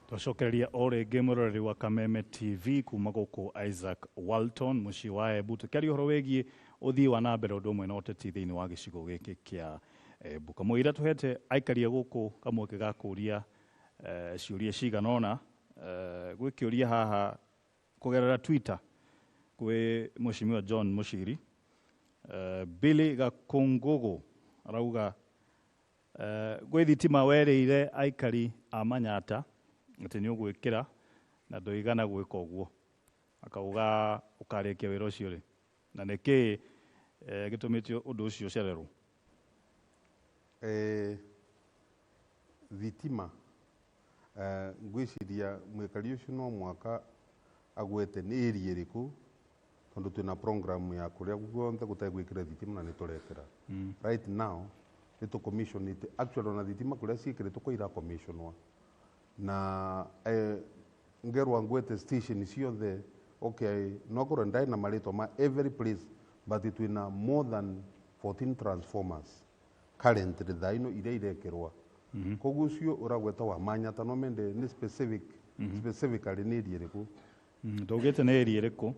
Twacokereria o rĩngĩ mwĩroreri wa Kameme TV kuma gũkũ Isaac Walton mũciĩ wa Embu, tũkĩaria ũhoro wĩgiĩ ũthii wa na mbere ũndũ ũmwe na ũteti thĩinĩ wa gĩcigo gĩkĩ kĩa Embu. Kamũira tũhete aikaria gũkũ kamweke ga kũria ciũria cigana ũna, gwĩ kĩũria haha kũgerera Twitter kwĩ Mheshimiwa John Muchiri. Billy Gakungugu arauga, gwĩ thitima werĩire aikari a Manyata atĩ nĩ ũgwĩkĩra na ndũigana gwĩka ũguo, akauga ũkarĩkia wĩra ũcio rĩ, na nĩkĩ gĩtũmĩte ũndũ ũcio ũcererwo? Thitima, ngwĩciria mwĩkari ũcio no mwaka agwete nĩ area ĩrĩkũ, tondũ twĩna program ya kũrĩa guothe gũtarĩ gwĩkĩra thitima na nĩ tũrekĩra. Right now nĩ tũcommissionĩte actually ona thitima kũrĩa ciĩkĩrĩtwo kwa iracommissionwa na ngerwa ngwete station ciothe. Okay, no korwo ndaĩ na marĩtwa ma every place, but twĩna more than 14 transformers currently thaa ino iria irekĩrwa. Koguo ũcio ũragweta wa Manyata no mende nĩ specific, specifically nĩ area ĩrĩkũ? Ndũgĩte nĩ area ĩrĩkũ.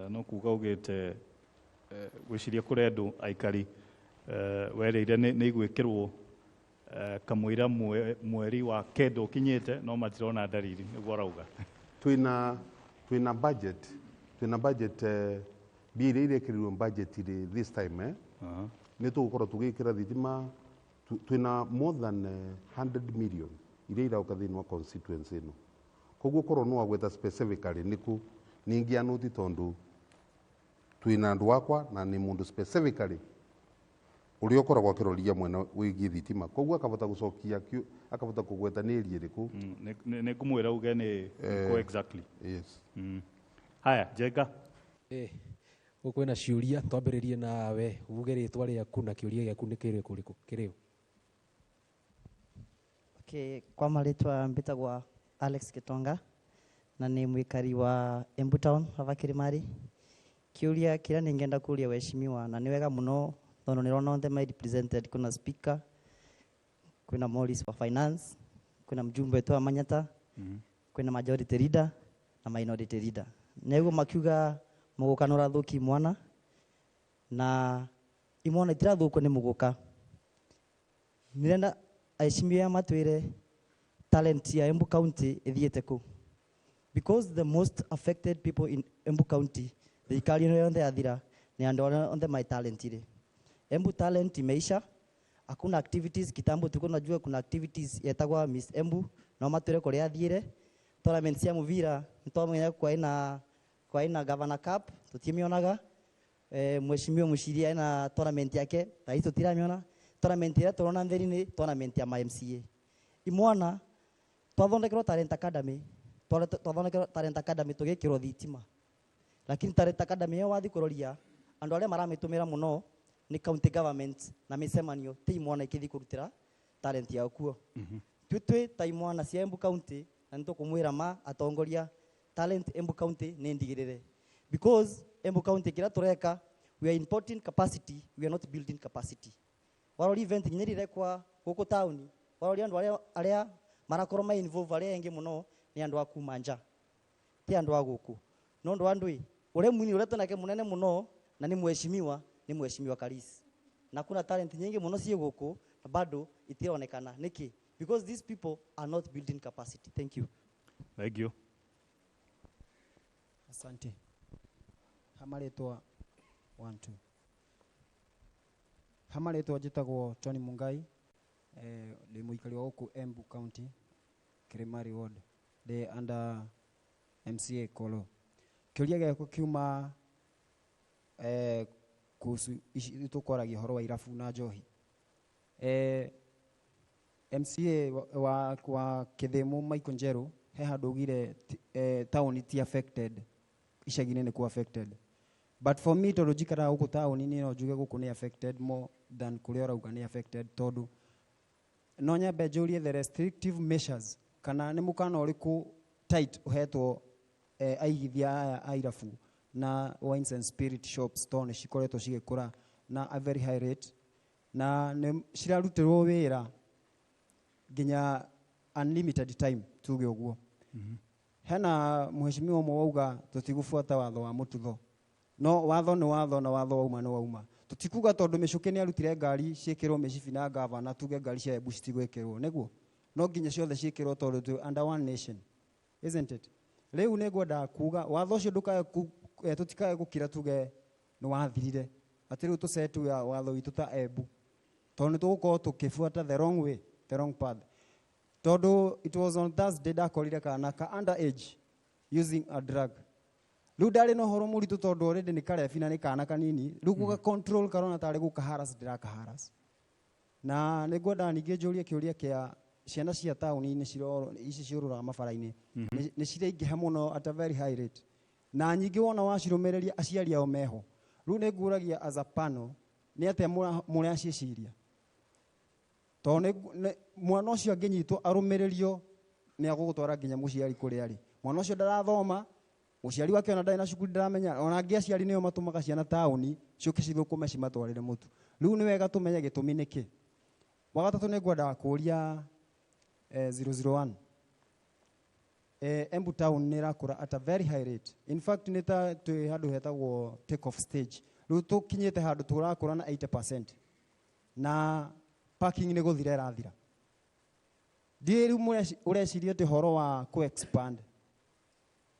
No kuga ugĩte, gwĩciria kũrĩ andũ aikari werĩire nĩ igwĩkĩrwo kamũira mweri wa kenda ũkinyĩte, no matirona ndariri, nĩguo arauga. Twĩna budget mbia iria irekĩrirwo budget rĩ this time, nĩ tũgũkorwo tũgĩkĩra thitima. Twĩna more than 100 million iria irauka thĩinĩ wa constituency ĩno. Koguo korwo no agweta specifically nĩkũ ningĩ anũti, tondũ twĩna andũ akwa na nĩ mũndũ specifically ũrĩa ũkoragwo akĩroria mwena wĩgiĩ thitima, koguo akabota gũcokia akabota kũgweta nĩ area ĩrĩkũ. Nĩ ngũmwĩra uge nĩ kũ exactly. Yes. Haya, Njenga. Gũkũ kwĩna ciũria, twambĩrĩrie nawe, uge rĩtwa rĩaku na kĩũria gĩaku nĩ kĩrĩkũ kĩrĩũ. Okay, kwa marĩtwa mbĩtagwa Alex Kitonga na nĩ mwĩkari wa Embu Town hava Kirimari. Kĩũria kĩrĩa ningĩenda kũria waheshimiwa, na nĩ wega mũno tondũ nĩrona othe mai represented, kuna speaker, kwĩna Morris wa finance, kwĩna mjumbe wetu wa Manyata, kwĩna majority leader na minority leader. Nĩguo makiuga mũgũka nĩ ũrathũkia imwana, na imwana itirathũkwo nĩ mũgũka. Nĩrenda aheshimiwa matwĩre talent ya Embu County ĩthiĩte kũ, because the most affected people in Embu County, thirikari ĩno yothe yathira, nĩ andũ arĩa othe mai talent rĩ. Embu talent imeisha, hakuna activities. Kitambo tulikuwa tunajua kuna activities yetagwa Miss Embu, no matwĩre kũrĩa athiĩre. Tournament cia mũbira nĩtwamenya kwaĩ na Governor Cup, tũtimĩonaga. Mheshimiwa Muciria ena tournament yake, thaa ici tũtiramiona. Tournament ĩrĩa tũrona ntheri nĩ tournament ya ma MCA. Imwana twathondekerwo talent academy, twathondekerwo talent academy, tũgĩkĩrwo thitima, lakini talent academy ĩyo wathi kũroria andũ arĩa maramĩtũmĩra mũno nĩ county government na mĩcemanio, ti imwana ikĩthi kũrutĩra talent yao kuo. Twĩ ta imwana cia Embu County, na nĩtũkũmwĩra ma atongoria, talent Embu County nĩ ndigĩrĩre, because Embu County kĩrĩa tũreka, we are importing capacity, we are not building capacity. Warori event nginya iria irekwa gũkũ taũni, warori andũ arĩa marakorwo ma involve, arĩa aingĩ mũno nĩ andũ a kuma nja, ti andũ a gũkũ. No ũndũ wa ndũĩ ũrĩa mwini ũrĩa twĩnake mũnene mũno na nĩ mheshimiwa, nĩ Mheshimiwa Karis, na kuna talent nyingi mũno ciĩ gũkũ na bado itironekana. Nĩkĩ? Because these people are not building capacity. Thank you. Thank you. Asante. Hamarĩtwa one two. Hamarĩtwa njĩtagwo Tony Mungai, ndĩ mũikari wa gũkũ Embu County, Kirimari Ward. Ndĩ under MCA Kolo. Kĩũria gĩakwa kiuma kuhusu ici tũkwaragia ũhoro wa irabu na njohi. MCA wa Kĩthĩmũ Michael Njeru he handũ augire taũni ti affected, icagi-inĩ nĩkuo affected. But for me, tondũ njikaraga gũkũ taũni-inĩ, no njuge gũkũ nĩ affected more than kũrĩa ũrauga nĩ affected, tondũ no nyambe njũrie the restrictive measures kana nĩ mũkana ũrĩkũ tight ũhetwo aigithia aya a irabu na wines and spirit shops, tondũ nĩ cikoretwo cigĩkũra na a very high rate na nĩ cirarutĩrwo wĩra nginya. unlimited time tuge ũguo. Hena mheshimiwa ũmwe wauga tũtigũbuata watho wa mũtutho, no watho nĩ watho na watho wauma nĩ wauma. Tũtikuga tondũ Mĩcũkĩ nĩ arutire ngari ciĩkĩrwo mĩcibi na gavana tuge ngari cia Embu citigwĩkĩrwo, nĩguo no nginya ciothe ciĩkĩrwo tondũ twĩ under one nation, isn't it? Rĩu nĩ ngwendaga kuga watho ũcio ndũkae tũtikae gũkira tuge nĩ wathirire, atĩ rĩu tũcetu ya watho witũ ta Embu, tondũ nĩ tũgũkorwo tũkĩbuata the wrong way, the wrong path. Tondũ it was on Thursday ndakorire kana ka under age using a drug. Rĩu ndarĩ na ũhoro mũritũ tondũ already nĩ karebi na nĩ kana kanini, rĩu gũga control karona tarĩ gũka harass ndĩraka harass. Na nĩ ngwendaga ningĩ njũrie kĩũria kĩa ciana cia taũni-inĩ ici ciũrũraga mabara-inĩ, nĩ ciraingĩha mũno at a very high rate, na nyingĩ wona wacirũmĩrĩria aciari ao meho. Rĩu nĩ ngũragia as a panel nĩ atĩa mũraciĩciria, tondũ mwana ũcio angĩnyitwo arũmĩrĩrio nĩ agũgũtwara nginya mũciari kũrĩa arĩ. Mwana ũcio ndarathoma, mũciari wake ona ndarĩ na cukuru, ndaramenya. Ona angĩ aciari nĩo matũmaga ciana taũni ciũke cithũkũme cimatwarĩre mũtu. Rĩu nĩ wega tũmenye gĩtũmi nĩkĩ. Wa gatatũ nĩ ngwendaga kũũria 001, Embu town nĩ ĩrakũra at a very high rate. In fact, nĩ ta twĩ handũ hetagwo take off stage. Rĩu tũkinyĩte handũ tũrakũra na 80% na parking nĩ gũthira ĩrathira. Ndiĩ rĩu ũreciria atĩ ũhoro wa kũ expand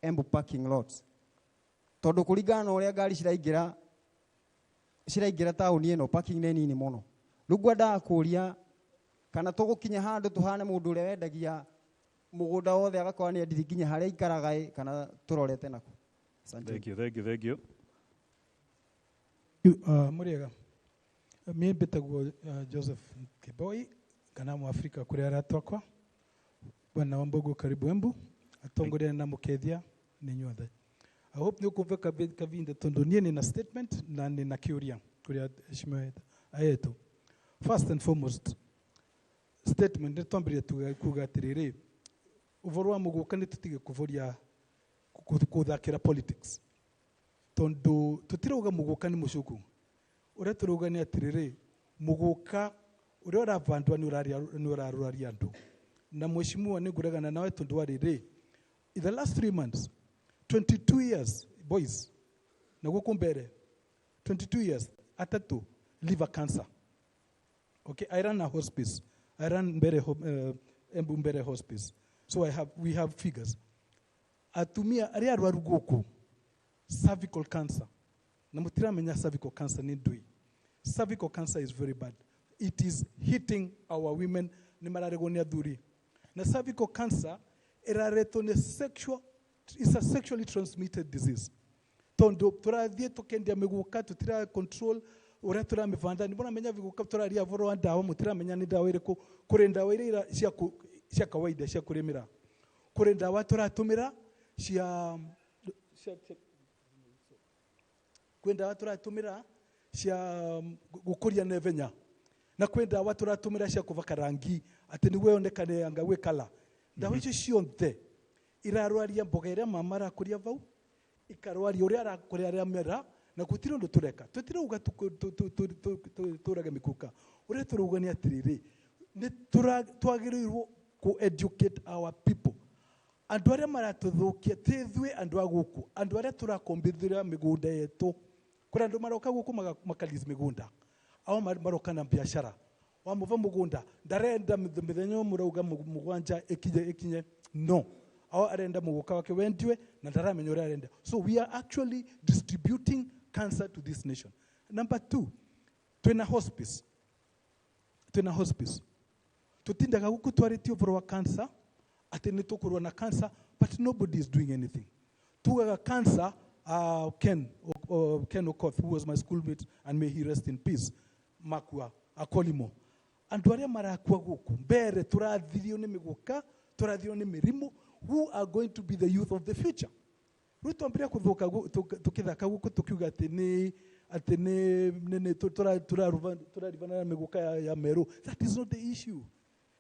Embu parking lots, tondũ kũringana na ũrĩa ngari ciraingĩra taũni ĩno, parking nĩ nini mũno. Rĩu ngwendaga kũũria kana tũgũkinya handũ tũhane mũndũ ũrĩa wendagia mũgũnda wothe agakorwo nĩ endirie nginya harĩa aikaraga ĩ, kana tũrorete nako. Asante. Thank you, thank you, thank you. Mũrĩega, mie mbĩtagwo Joseph Kiboi kana Mwafrika kũrĩ arata akwa. Bwana Wambogo, karibu Embu. Atongoria na mũkethia nĩ inyuothe. I hope nĩ ũkũmva kavinda tondũ niĩ nĩna statement na nĩna kĩũria kũrĩ heshima ayetu. First and foremost, statement nĩ twambĩrĩria kuga atĩrĩrĩ, ũhoro wa mũgũka nĩ tũtige kũboria kũthakĩra politics, tondũ tũtirauga mũgũka nĩ mũcuku. Ũrĩa tũrauga nĩ atĩrĩrĩ, mũgũka ũrĩa ũravandwa nĩ ũrarũraria andũ. Na mheshimiwa, nĩ ngũregana nawe tondũ wa rĩrĩ, in the last 3 months, 22 years boys na gũkũ mbere, 22 years atatũ, liver cancer. Okay, I run a hospice. I run Mbere, Embu Mbere Hospice, so we have figures. Atumia arĩa arwaru gũkũ cervical cancer, na mũtiramenya cervical cancer nĩ ndũĩ. Cervical cancer is very bad. It is hitting our women. Nĩ mararegwo nĩ athuri, na cervical cancer ĩraretwo nĩ sexual, it's a sexually transmitted disease, tondũ tũrathiĩ tũkendia mĩgũka, tũtira control ũrĩa tũramĩbanda. Nĩ mũramenya mĩgũka tũraria ũhoro wa ndawa, mũtiramenya nĩ ndawa ĩrĩkũ. Kũrĩ ndawa iria cia kawaida cia kũrĩmĩra, kũrĩ ndawa tũratũmĩra cia kwĩ ndawa tũratũmĩra cia gũkũria nevenya, na kwĩ ndawa tũratũmĩra cia kũbaka rangi atĩ nĩguo yonekane anga gwĩ kala. Ndawa icio ciothe irarwaria mboga ĩrĩa mama arakũria vau, ikarwaria ũrĩa arakũria arĩa mera, na gũtirĩ ũndũ tũreka. Tũtirauga tũrage mĩkuka. Ũrĩa tũrauga nĩ atĩrĩrĩ, nĩ twagĩrĩirwo kũ educate our people, andũ arĩa maratũthũkia. Ti ithuĩ andũ a gũkũ, andũ arĩa tũrakombithĩra mĩgũnda yetu. Kũrĩ andũ maroka gũkũ makalize mĩgũnda, ao maroka na biashara. Wamũva mũgũnda ndarenda mĩthenya mũrauga mũgwanja ĩkinye no ao arenda mũgũka wake wendiwe na ndaramenya ũrĩa arenda. So we are actually distributing cancer to this nation. Number two, twĩna hospice, twĩna hospice. Tutindaga gũkũ twarĩtie ũhoro wa cancer, atĩ nĩ tũkũrũa na cancer, but nobody is doing anything. Tugaga cancer, Ken Okoth, who was my schoolmate, and may he rest in peace, makua akolimo. Andũ arĩa marakua gũkũ mbere tũrathirio nĩ mĩgũka, tũrathirio nĩ mĩrimũ. Who are going to be the youth of the future? Rĩu twambĩrĩria kũthũka tũkĩthaka gũkũ tũkiuga atĩ nĩ tũrarivana na mĩgũka ya Meru. That is not the issue.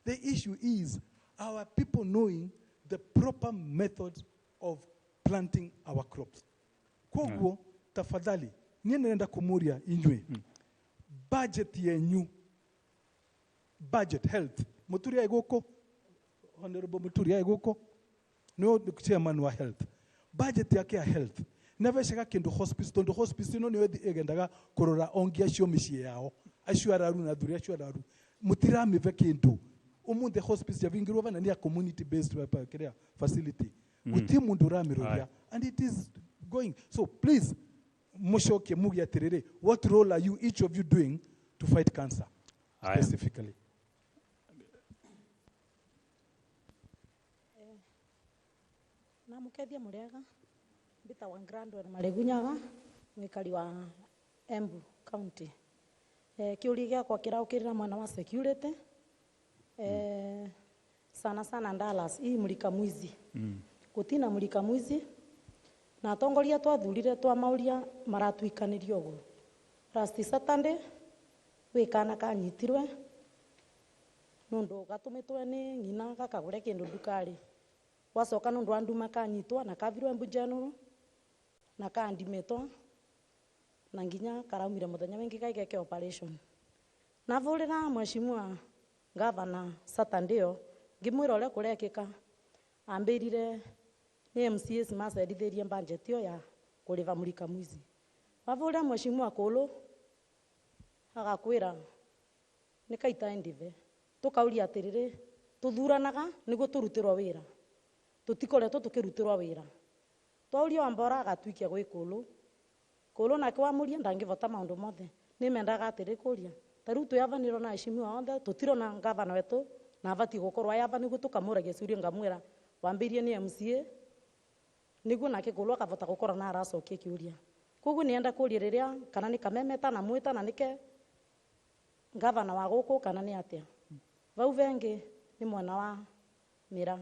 The issue is our people knowing the proper methods of planting our crops. Koguo tafadhali, niĩ nĩrenda kũmũria inyuĩ, budget yenyu, budget health, mũturi ai gũkũ. Honorable Muturi ai guku no chairman wa health, budget yake ya health nabecega kindu hospice, tondu hospice ino niyo igendaga kurora ongi acio miciĩ yao, acio araru na athuri acio araru mutiramive kindu. Umunthe hospice yavingirwo vana ni ya community based kiria facility, guti mundu uramiroria, and it is going. So please mucokie muge atiriri, what role are you, each of you, doing to fight cancer specifically? Namukethia muriaga, mbitagwa Grandwell Maregunyaga, mwikari wa Embu County. Kiuria giakwa kiraukirira mwena wa security, sana sana Dallas ii mulika mwizi. Gutina mulika mwizi na atongoria twathurire twamauria maratuikanirie uguo. Last Saturday wi kana kanyitirwe nundu gatumitwe ni ng'ina gakagure kindu ndukari, wacoka nundu wa nduma kanyitwa na kavirwe Embu General na kaandimitwa na nginya karaumire muthenya wingi gaigeke operation. Navurira mheshimiwa gavana Saturday yo ngimwira uria kurekika, ambirire ni MCAs macerithĩrie budget yo ya kuriva mulika mwizi. Wavurira mheshimiwa Kulu agakwira ni kaita ndive, tukauria atiriri tuthuranaga niguo turutirwo wira, tutikoretwo tukirutirwo wira. Twauria wambora agatuikia gwi Kulu, Kulu nake wamuria ndangivota maundu mothe. Nimendaga atiri kuria ta riu twiavanirwo na heshimiwa onthe, tutirona gavana wetu na abati gukorwo ayava niguo tukamuragia ciuria. Ngamwira wambirie ni MCA niguo nake Kulu akavota gukorwo na aracokia kiuria. Koguo nienda kuria riria kana ni Kameme na mwita na nike gavana wa guku kana ni atia. Vau vengi ni mwena wa mira.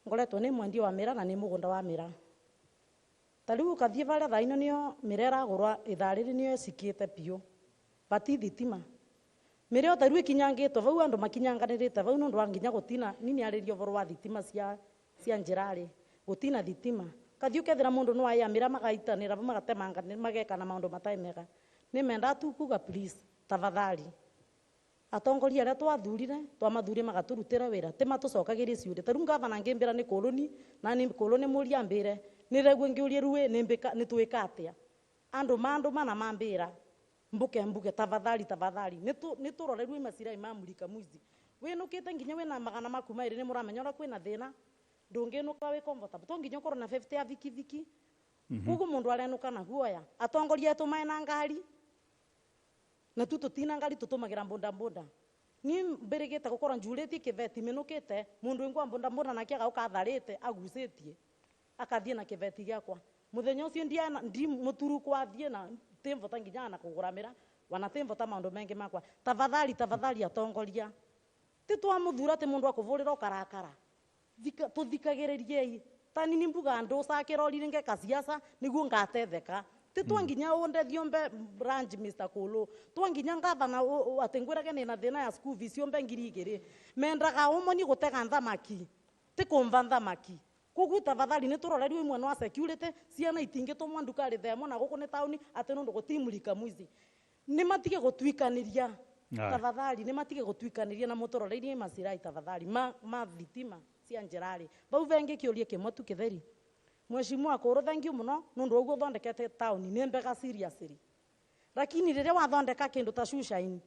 Ngoretwo ni mwendia wa mira na ni mugunda wa mira. Ta riu ukathie varia thaa ino nio mira iragurwa ithaa riri nio icikite piu, vati thitima. Mira ta riu ikinyangitwo vau, andu makinyanganirite vau nundu wa nginya gutina nini aririo uvoro wa thitima cia njirari, gutina thitima. Kathie ukethira mundu no aya mira magaitanira vau magatemanga magekana maundu matai mega. Nimenda tu kuga please tafadhali atongoria aria twathurire twamathurie magaturutira wira ti matucokagirie ciuria. Ta riu gavana ngimbira ni Kuluni na ni Kuluni muria mbire nireguo ngiurie ruwe ni twika atia andu mandu mana mambira mbuke mbuke tafadhali tafadhali ni turorerwe macirai ma mulika mwizi. Winukite nginya wina magana maku mairi ni muramenya uria kwina thina, ndunginuka wi comfortable to nginya ukorwo na 50 ya vikiviki. Koguo mundu arenuka na guoya. Atongoria etu maena ngari na tu tutina ngari, tutumagira mbunda mbunda. Ni mbirigite gukorwo njuritie kiveti minukite mundu wingwa mbunda mbunda nake agauka atharite agucitie akathie na kiveti giakwa. Muthenya ucio ndiana ndi muturu kwathie na timvota nginya na kugura mira wana timvota maundu mengi makwa. Tafadhali tafadhali atongoria ti twamuthura ti mundu akuvurira ukarakara, tuthikagiririe ta nini mbuga andu cakirorire ngeka siasa niguo ngatetheka. Ti twanginya undethio mbe branch Mr Kulu, twanginya gavana ati ngwirage nina thina ya school fees yombe 2000 mendaga umoni gutega thamaki ti kumva thamaki. Koguo tafadhali ni turorerio imwe wa security, ciana itingitumwa ndukari themo na guku ni tauni ati nundu gutimurika mwizi. Ni matige gutuikaniria tafadhali, ni matige gutuikaniria na muturoreirie macirai tafadhali ma thitima cia njirari. Vau vengi kiuria kimwe tu kitheri. Mheshimiwa Kuru, thank you muno nundu uguo thondekete tauni ni mbega seriously, lakini riria wathondeka kindu ta shoeshine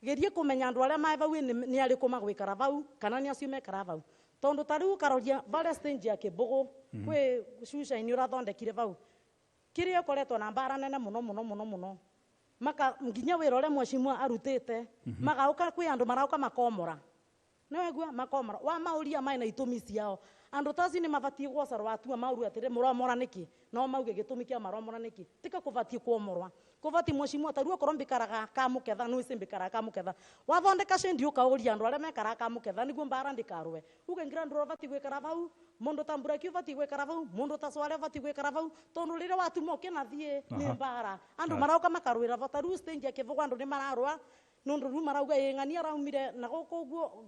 gerie kumenya andu aria mae vau ni ariku magwikara vau kana ni acio mekara vau, tondu ta riu ukaroria varia stage ya Kibugu kwi shoeshine urathondekire vau kiria ukoretwo na mbara nene muno muno muno muno maka nginya wira uria mheshimiwa arutite magauka kwi andu marauka makomora niwegua makomora wa mauria mai na itumi ciao. Andu taci ni mabatie gwacarwa atua mauru atire muromora niki no mauge gitumi kia maromora niki tika kubatie kuomorwa kubatie mheshimiwa ta riu okorwo mbikaraga kamuketha no ici mbikaraga kamuketha wathondeka cendi ukauria andu aria mekaraga kamuketha niguo mbara ndikarwe uge ngira andu batie gwikara vau, mundu ta Mburaki ubatie gwikara vau, mundu ta Swale ubatie gwikara vau, tondu riria watuma ukinathie ni mbara andu marauka makarwira vo. Ta riu stage ya Kivugu andu ni mararwa nundu riu marauga ĩ ng'ania araumire na guku uguo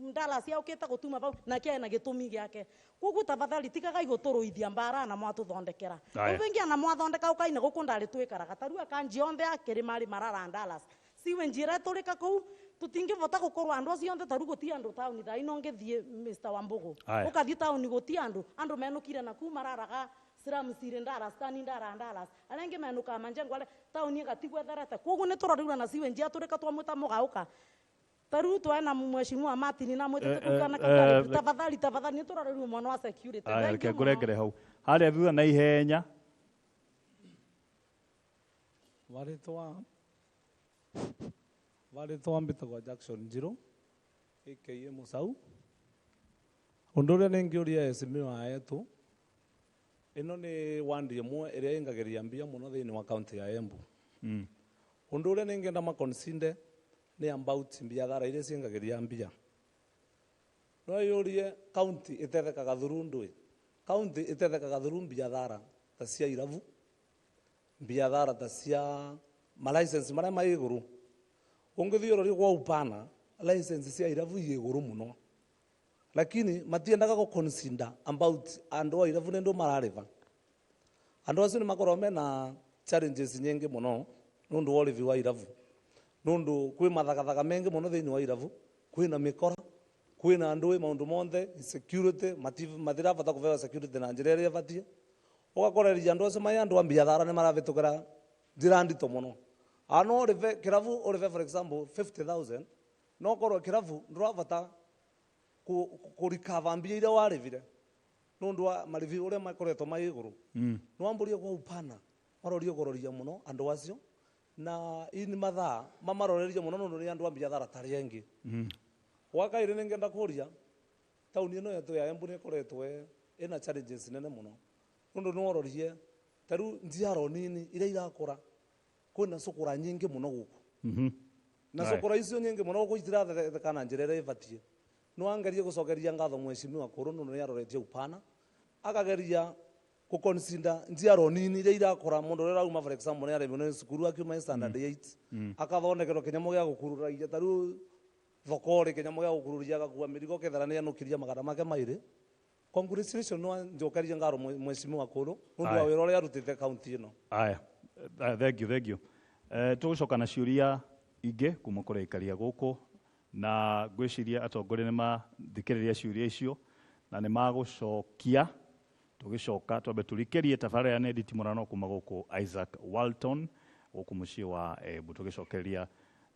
ndala ciaukite gutuma vau nake ena gitumi giake. Koguo tafadhali tigagai guturuithia mbara na mwatuthondekera uvingi ana mwathondeka ukaina guku ndari twikaraga. Ta riu akanji onthe akiri mari marara Dallas siwe njira turika kuu Tutingivota gukorwo andu acio onthe taru guti andu tauni thaa ino ngithie Mr Wambugu. Aya. Ukathie tauni guti andu, andu menukire na kuu mararaga slums ire ndaras tani ndara ndaras aria angi menukaga manjengo aria tauni igatigwo etherete. Koguo ni turoriura na sewage yaturika twamwita mugauka taru twena mheshimiwa Martin na mwitete kuu kana kau tafadhali tafadhali ni turoriru mwana wa security. Aya, Thank reke you muno. ngũrengere hau harĩa thutha na ihenya. Marĩtwa mbĩtagwo Jackson Njirũ aka Musau. Ũndũ ũrĩa nĩngĩũria mheshimiwa etũ, ĩno nĩ ward ĩmwe ĩrĩa ĩngagĩria mbia mũno thĩinĩ wa kaunti ya Embu. Ũndũ ũrĩa nĩngĩenda maconsider nĩ about biathara iria ciĩngagĩria mbia. No yũrie kaunti ĩtethekaga through ndũĩ, kaunti ĩtethekaga through biathara ta cia irabu, biathara ta cia ma license marĩa ma igũrũ. Ũngĩthiĩ ũrorie kwa upana, license cia irabu i igũrũ mũno, lakini matiendaga gũ consider about andũ a irabu nĩ ndũ mararĩba. Andũ acio nĩ makoragwo mena challenges nyingĩ mũno nĩ ũndũ wa ũrĩbi wa irabu, nĩ ũndũ kwĩ mathagathaga mengĩ mũno thĩinĩ wa irabu, kwĩna mĩkora, kwĩna ndũĩ maũndũ monthe insecurity, matirabata kũbeo security na njĩra ĩrĩa ĩbatiĩ. Ũgakoreria andũ acio mai andũ a biathara nĩ maravĩtũkĩra njĩra nditũ mũno. A no ũrĩbe kĩrabu, ũrĩbe for example 50,000, no korwo kĩrabu ndũrabata kũ recover mbia iria warĩbire nĩ ũndũ wa marĩbi ũrĩa makoretwo mai igũrũ. Nĩ wambũrie kwa upana marorie kũroria mũno andũ acio na ini mathaa mamarorerie mũno nĩ ũndũ nĩ andũ a biathara tarĩ aingĩ. Gwa kairĩ nĩ ngenda kũria tauni ĩno yetu ya Embu nĩ ĩkoretwo ĩna challenges nene mũno nĩ ũndũ nĩ wororie ta rĩu njiaro nini iria irakũra kwĩna cukura nyingĩ mũno gũkũ na cukura icio nyingĩ mũno gũkũ itirathetheka na njĩra ĩrĩa ĩbatiĩ. Nĩ wangerie gũcokeria ngatho mheshimiwa Kũrũ nĩ ũndũ nĩ aroretie upana akageria gũ-consider njiaro nini iria irakũra. Mũndũ ũrĩa ũrauma for example nĩ aremwo nĩ cukuru akiuma standard 8 akathondekerwo kĩnyamũ gĩa gũkururagia ta rĩu thoko-rĩ, kĩnyamũ gĩa gũkururia agakua mĩrigo kethera nĩ enũkiria magana make mairĩ. Congratulations, no njokerie ngaro mheshimiwa Kũrũ nĩ ũndũ wa Aya. wĩra ũrĩa arutĩte kaunti ĩno. Aya, thank you, thank you. Tũgũcoka na ciũria ingĩ kuma kũrĩ aikaria gũkũ na ngwĩciria atongoria nĩ mathikĩrĩria ciũria icio na nĩ magũcokia. Tũgĩcoka twambe tũrikĩrie tabarĩra ya Nedi Mũrano kuma gũkũ Isaac Walton gũkũ mũciĩ wa Embu, tũgĩcokereria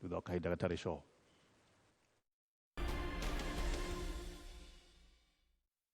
thutha wa kahinda gatarĩ coho.